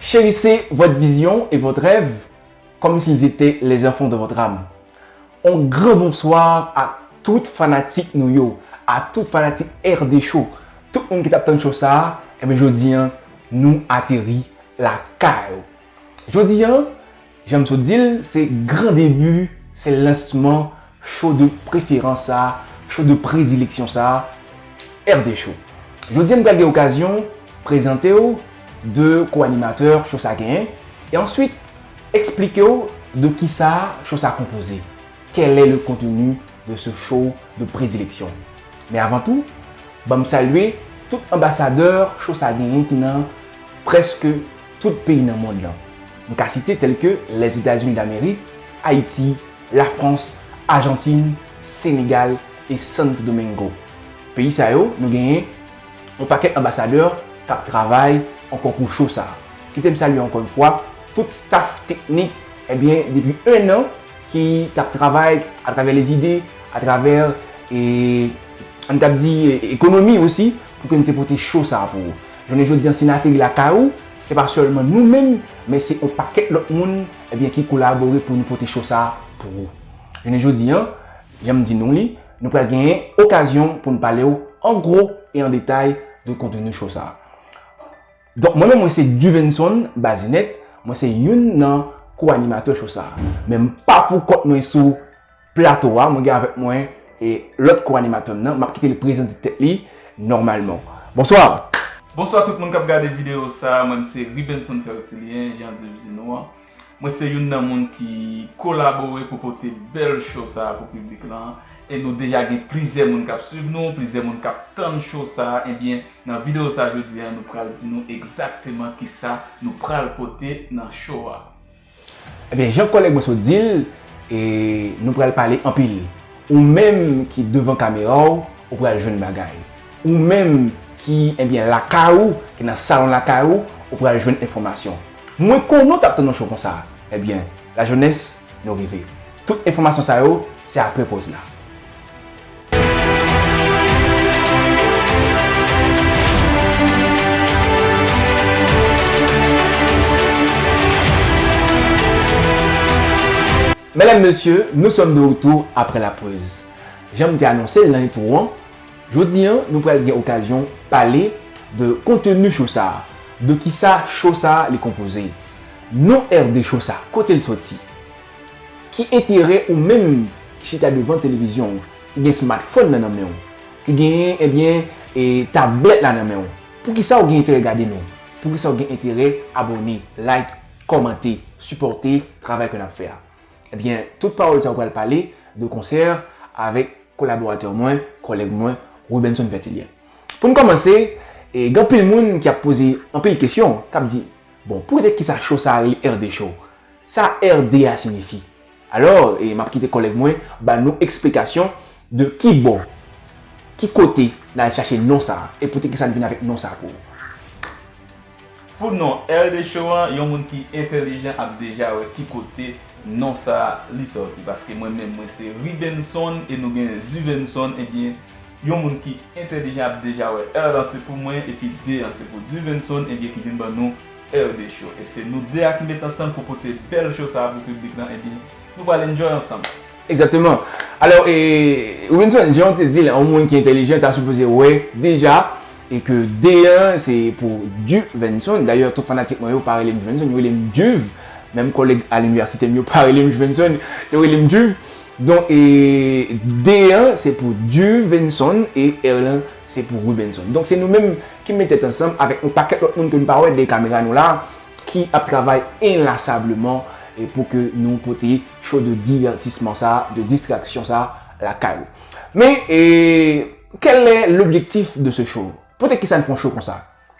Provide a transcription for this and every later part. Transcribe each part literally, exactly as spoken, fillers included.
Chérissez votre vision et votre rêve comme s'ils étaient les enfants de votre âme. Un grand bonsoir à tout fanatik nou yo, à tout fanatik R D Show. Tout moun ki t ap tann show sa a, ebyen jodi a, nou ateri lakay ou. Jodi a, jan m sot di l, se gran debi, se lansman show de preferans sa, show de predileksyon sa, R D Show. Jodi a, m pral gen okazyon prezante w de ko-animatè show sa genyen, e answit eksplike w de kisa show sa konpoze. Quel est le contenu de ce show de prédilection? Men avan tou, ban m salye tout anbasadè show sa genyen ki nan prèske tout peyi nan mond lan. M ka site tèl ke Lèzetazini Damerik, Ayiti, Lafrans, Ajantin, Senegal e Santo Domingo. Peyi sa yo, nou genyen yon pakèt anbasadè k ap travay ankò pou show sa. Kite m salye ankò yon fwa tout staff teknik, ebyen, depi en an, ki t ap travay atravè lezide, atravè, e, ann t ap di, e, ekonomi osi, pou ke nou te pote show sa pou ou. Jounen jodi a, si n ateri lakay ou, se pa sèlman nou menm, men se yon pakèt lòt moun, ebyen, ki kolabore pou nou pote show sa pou ou. Jounen jodi a, jan m di nou li, nou pral genyen okazyon pou n pale w an gwo e an detay de konteni show sa. Donk, mwen menm, mwen se Duvenson Bazinèt, mwen se youn nan ko-animatè show sa. Men m pa pou kont mwen sou plato a, mwen gen avèk mwen e lòt ko-animatè m nan, m ap kite l prezante tèt li nòmalman. Bonswa! Bonswa tout moun k ap gade videyo sa, mwen m se Rubenson Fertilien, jan Div di nou an. Mwen se youn nan moun ki kolabore pou pote bèl show sa a pou piblik lan. E nou deja gen plizyè moun k ap swiv nou, plizyè moun k ap tann show sa a. Ebyen, nan videyo sa a jodi a, nou pral di nou egzakteman kisa nou pral pote nan show a. Ebyen, jan kòlèg mwen sot di l, e, nou pral pale anpil. Ou menm ki devan kamera w, ou pral jwenn bagay. Ou menm ki, ebyen, lakay ou, ki nan salon lakay ou, ou pral jwenn enfòmasyon. Mwen konnen w t ap tann yon show konsa. Ebyen, lajenès, nou rive. Tout enfòmasyon sa yo, se apre pòz la. Mesdames, Messieurs, nous sommes de retour après la pause. Jan m te anonse l nan entwo an, jodi a, nou pral gen okazyon pale de konteni show sa a, de kisa show sa a li konpoze. Non R D Show sa, kote l soti? Ki enterè ou menm ki chita devan televizyon w, ki gen smartphone nan nan men w, ki genyen, ebyen, e, tablèt la nan men w? Poukisa w gen enterè gade nou? Poukisa w gen enterè abòne, like, kòmante, sipòte travay ke n ap fè a? Ebyen, tout pawòl sa yo pral pale de konsè avèk kolaboratè mwen, kòlèg mwen, Rubenson Fertilien. Pou n kòmanse, e, gen anpil moun ki ap poze anpil kesyon, k ap di, bon, poutèt kisa show sa a rele R D Show? Sa R D a siyifi? Alò, e, m ap kite kòlèg mwen ba nou eksplikasyon de ki bò, ki kote n al chache non sa a, e poutèt kisa n vin avèk non sa a pou ou. Pou non R D Show an, yon moun ki entèlijan ap deja wè ki kote non sa a li sòti. Paske mwen menm, mwen se Rubenson e nou gen Duvenson, ebyen, yon moun ki entèlijan ap deja wè R lan se pou mwen, epi D an se pou Duvenson, ebyen, ki vin ban nou R D Show. E se nou de a ki met ansanm pou pote bèl show sa a pou piblik lan, ebyen, nou pral enjoy ansanm. Egzakteman. Alò, e, Rubenson, jan w te di l, yon moun ki entèlijan ta sipoze wè deja, e ke D an se pou Duvenson. Dayè, tout fanatik mwen yo pa rele m Duvenson, yo rele m Duv. Menm kòlèg a linivèsite m yo pa rele m Duvenson, yo rele m Duv. Donk, e, D an se pou Duvenson e R lan se pou Rubenson. Donk, se nou menm ki met tèt ansanm avèk yon pakèt lòt moun ke nou pa wè dèyè kamera nou la, ki ap travay enlasableman, e, pou ke nou pote show de divètisman sa, de distraksyon sa lakay ou. Men, e, quel est l'objectif de ce show? Poutèt kisa n fè yon show konsa?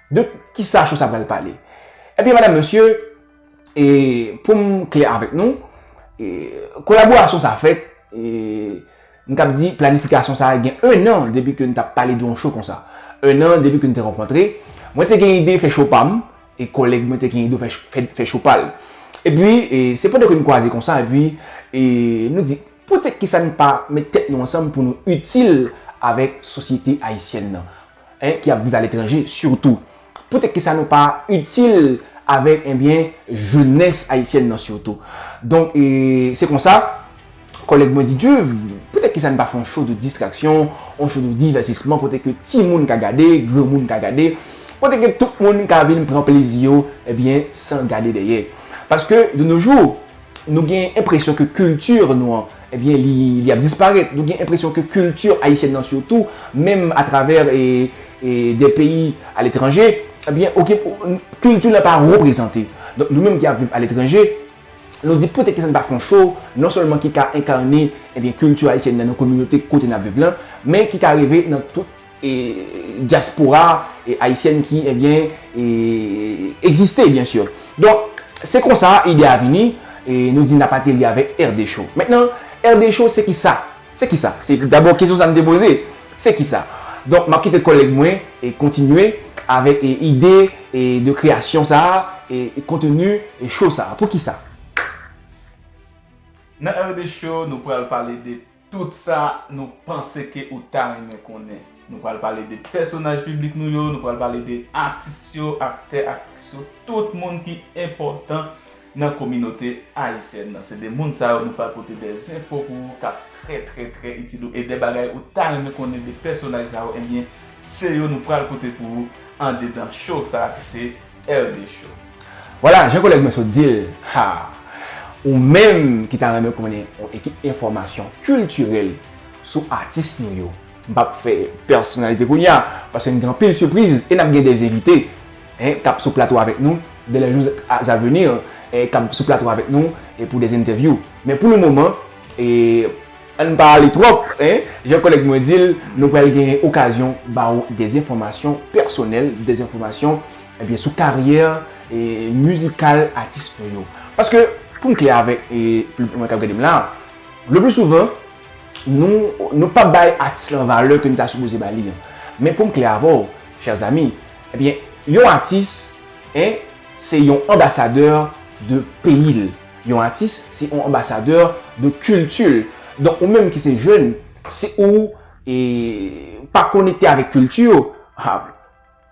De kisa show sa pral pale? Ebyen, madam, mesye, e, pou m klè avèk nou, e, kolaborasyon sa fèt, e, m kab di planifikasyon sa gen en an depi ke n t ap pale de yon show konsa. En an depi ke n te rankontre. Mwen te gen ide fè show pa m, e kòlèg mwen te gen ide fè, fè, fè show pa l. Epi, e, se pandan ke n kwaze konsa, epi, e, nou di, poutèt kisa n pa met tèt nou ansanm pou nou itil avèk sosyete ayisyèn nan, en, ki ap viv aletranje, sitou. Poutèt kisa nou pa itil avèk, ebyen, jenès ayisyèn nan sitou. Donk, e, se konsa, kòlèg mwen di, Juve, poutèt ki sa n pa fè yon show de distraction, yon show de divertissement, kote ke timoun ka gade, granmoun ka gade, kote ke tout moun ka vin pran plezi yo, ebyen, san gade dèyè. Paske, de nos jours, nou gen enpresyon ke kilti nou an, ebyen, li, li ap disparèt. Nou gen enpresyon ke kilti ayisyèn nan sitou, menm atravè, e, e, de peyi aletranje, ebyen, oke, kilti la pa reprezante. Donk, nou menm ki ap viv aletranje, nou di poutèt ki sa n pa fè yon show, non sèlman ki ka enkane, ebyen, kilti ayisyèn nan, nan kominote kote n ap viv lan, men ki ka rive nan tout e, dyaspora, e, ayisyèn ki, ebyen, e, egziste, byen si. Donk, se konsa ide a vini, e nou di n ap ateri avèk R D Show. Mentnan, R D Show, se ki sa? Se ki sa? Se dabò kesyon sa m te poze. Se ki sa? Donk, m ap kite kòlèg mwen e kontinye avèk, e, ide, e, de kreyasyon sa a, e, e konteni, e, show sa a. Pou ki sa? Nan R D Show, nou pral pale de tout sa nou panse ke ou ta renmen konnen. Nou pral pale de pèsonaj piblik nou yo, nou pral pale de atis yo, aktè, aktris yo, tout moun ki enpòtan nan kominote ayisyèn nan. Se de moun sa yo nou pral pote de enfo pou ou k ap trè, trè, trè itil ou. E de bagay ou ta renmen konnen de pèsonaj sa yo, ebyen, se yo nou pral pote pou ou andedan show sa a ki se R D Show. Vwala, jan kòlèg mwen sot di l, ha! Ou menm ki ta renmen konnen yon ekip enfòmasyon kiltirèl sou atis nou yo, m p ap fè pèsonalite kounye a, paske n gen anpil sipriz e n ap gen de envite, en, k ap sou plato avèk nou, dans les jours à venir, en, k ap sou plato avèk nou e pou de entèvyou. Men pou le moman, e, ann pa ale twòp, en, jan kòlèg mwen di l, nou pral gen okazyon ba w de enfòmasyon pèsonèl, de enfòmasyon, ebyen, sou karyè, e, mizikal atis nou yo. Paske, pou m klè avèk, e, piblik mwen k ap gade m la, le pli souvan, nou, nou p ap bay atis lan valè ke nou ta sipoze ba li an. Men pou m klè avè w, chè zami, ebyen, yon atis, en, se yon anbasadè de peyi l. Yon atis, se yon anbasadè de kilti l. Donk, ou menm ki se jèn, si ou, e, pa konekte avèk kilti w, ha,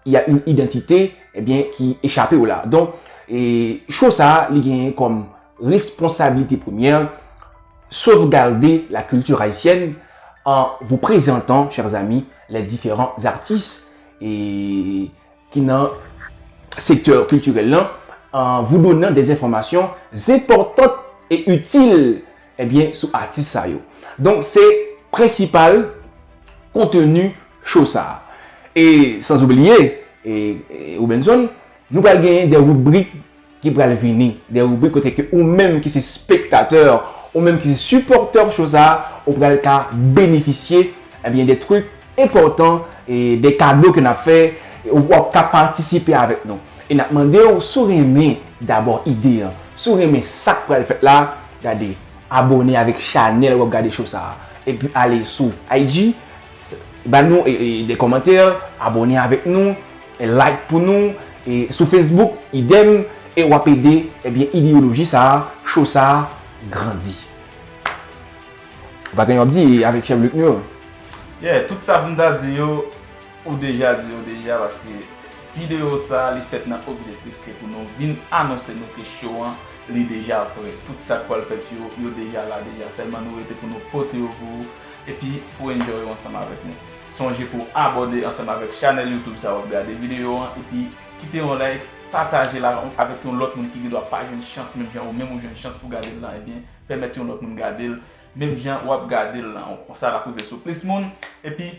il y a une identité, ebyen, ki echape w la. Donk, e, show sa a, li genyen kòm responsabilité première, sauvegarder la culture haïtienne en vous présentant, chers amis, les différents artistes et ki nan sektè kiltirèl lan, en vous donnant des informations importantes et utiles, ebyen, sou atis sa yo. Donk, se prensipal konteni show sa a. E, sans oublier, e, e, Robenson, nou pral genyen de ribrik ki pral vini, de ribrik kote ke ou menm ki se spektatè, ou menm ki se sipòtè show sa a, ou pral ka benefisye, ebyen, de trik enpòtan e de kado ke n ap fè, e w ap ka patisipe avèk nou. E n ap mande w, si w renmen dabò ide an, si w renmen sa k pral fèt la, gade, abòne avèk chanèl w ap gade show sa a. Epi ale sou I G, ban nou, e, e, de kòmantè, abòne avèk nou, e, like pou nou, e sou Facebook, idèm, e w ap ede, ebyen, ideyoloji sa a, show sa a, grandi. Ou pa gen yon ap di avèk chèf lit nou yo? Yeah, tout sa pou m ta di yo, ou deja di yo deja, paske videyo sa a, li fèt nan objektif ke pou nou vin anonse nou ke show an, li deja prè. Tout sa k pral fèt yo, yo deja la deja. Sèlman nou rete pou nou pote yo pou ou, epi pou enjoy yo ansanm avèk nou. Sonje pou w abòne ansanm avèk chanèl YouTube sa w ap gade videyo an, epi kite yon like, pataje l avèk yon lòt moun ki gendwa pa jwenn chans, menm jan ou menm ou jwenn chans pou gade l lan, ebyen, pèmèt yon lòt moun gade l, menm jan w ap gade l lan. Konsa, l ap rive sou plis moun, epi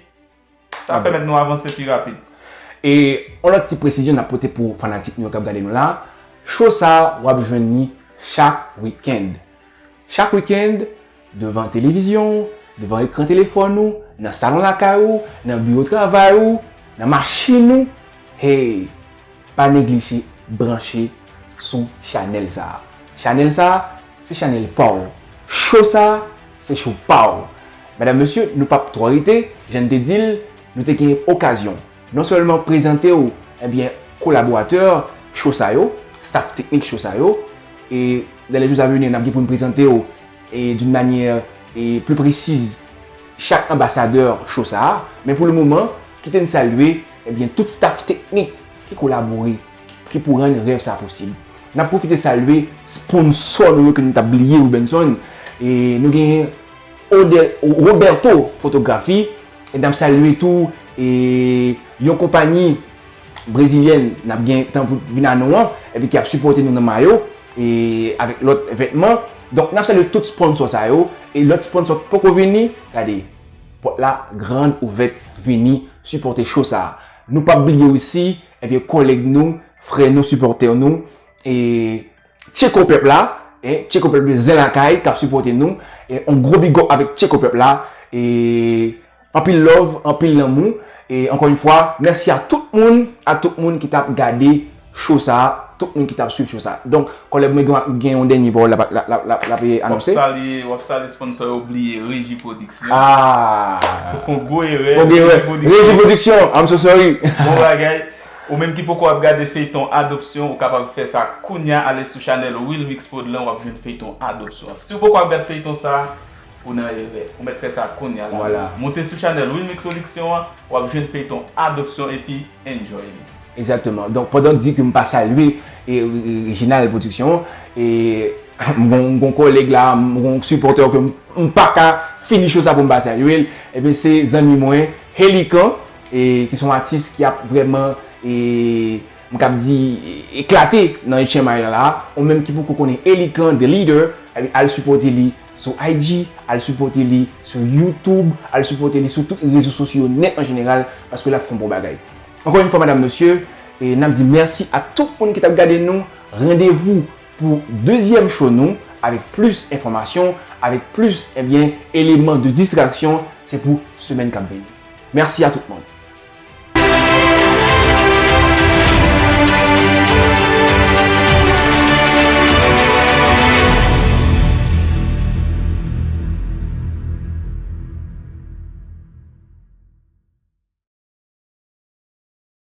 sa ap pèmèt nou avanse pi rapid. E yon lòt ti presizyon n ap pote pou fanatik nou yo k ap gade nou la, show sa a, w ap jwenn li chak wikenn. Chak wikenn, devan televizyon w, devan ekran telefòn ou, nan salon lakay ou, nan biwo travay ou, nan machin ou, hey, pa neglije branche sou chanèl sa a. Chanèl sa a, se chanèl pa w. Show sa a, se show pa w. Medam, mesye, nou p ap twò rete, jan n te di l, nou te gen okazyon non sèlman prezante w, ebyen, kolaboratè show sa yo, staff teknik show sa yo, e dans les jours à venir, n ap gen pou n prezante w, e d'une manière, e plus précise, chak anbasadè show sa a, men pou le moman, kite n salye, ebyen, tout staff teknik ki kolabore ki pou rann rèv sa posib. N ap pwofite salye sponsò nou yo ke nou t ap bliye, Rubenson. E nou genyen Ode- Roberto Fotografi. E n ap salye tou e yon konpayi brezilyèn n ap gen tan pou vin a nou an, epi ki ap sipòte nou nan mayo e avèk lòt vètman. Donk, n ap salye tout sponsò sa yo. E lòt sponsò ki poko vini, gade, pòt la grand ouvèt, vini sipòte show sa a. Nou p ap bliye osi, ebyen, kòlèg nou, frè nou, sipòtè nou, e Tcheko Pèp la, e Tcheko Pèp de Zen Lakay k ap sipòte nou. E yon gwo big up avèk Tcheko Pèp la. E anpil love, anpil lanmou. E ankò yon fwa, mèsi a tout moun, a tout moun ki t ap gade show sa a, tout moun ki t ap swiv show sa a. Donk, kòlèg mwen gen, gen yon dènye pawòl l ap, l ap, l ap, l ap, l ap anonse. W ap salye, w ap salye sponsò yo, bliye Reji Pwodiksyon. Ah! Ou fè yon gwo erè. Fè yon gwo erè. Reji Pwodiksyon. Reji Pwodiksyon, I'm so sorry. Bon bagay. Ou menm ki poko ap gade feyton Adopsyon, ou kapab fè sa kounya, ale sou chanèl Wilmix Prod lan, w ap jwenn feyton Adopsyon. Si w poko ap gade feyton sa, ou nan erè. Ou mèt fè sa kounya la. Vwala. Monte sou chanèl Wilmix Pwodiksyon an, w ap jwenn feyton Adopsyon epi enjoy li. Egzakteman. Donk, pandan w di ke m pa salye e, e, Reginald Production, e, m gon, m gon kòlèg la, m gon sipòtè ke m, m pa ka fini show sa pou m pa salye l. Ebyen, se zanmi mwen, Helican, e, ki se yon atis ki ap vrèman, e, m kab di, eklate nan H M I la. Ou menm ki poko konnen Helican, The Leader, ebyen, al sipòte li sou I G, al sipòte li sou YouTube, al sipòte li sou tout rezo sosyo yo nèt an jeneral, paske l ap fè yon bon bagay. Ankò yon fwa, madam, mesye, e n ap di mèsi a tout moun ki t ap gade nou. Randevou pou dezyèm show nou avèk plis enfòmasyon, avèk plis, ebyen, eleman de distraksyon. Se pou semèn k ap vini. Mèsi a tout moun.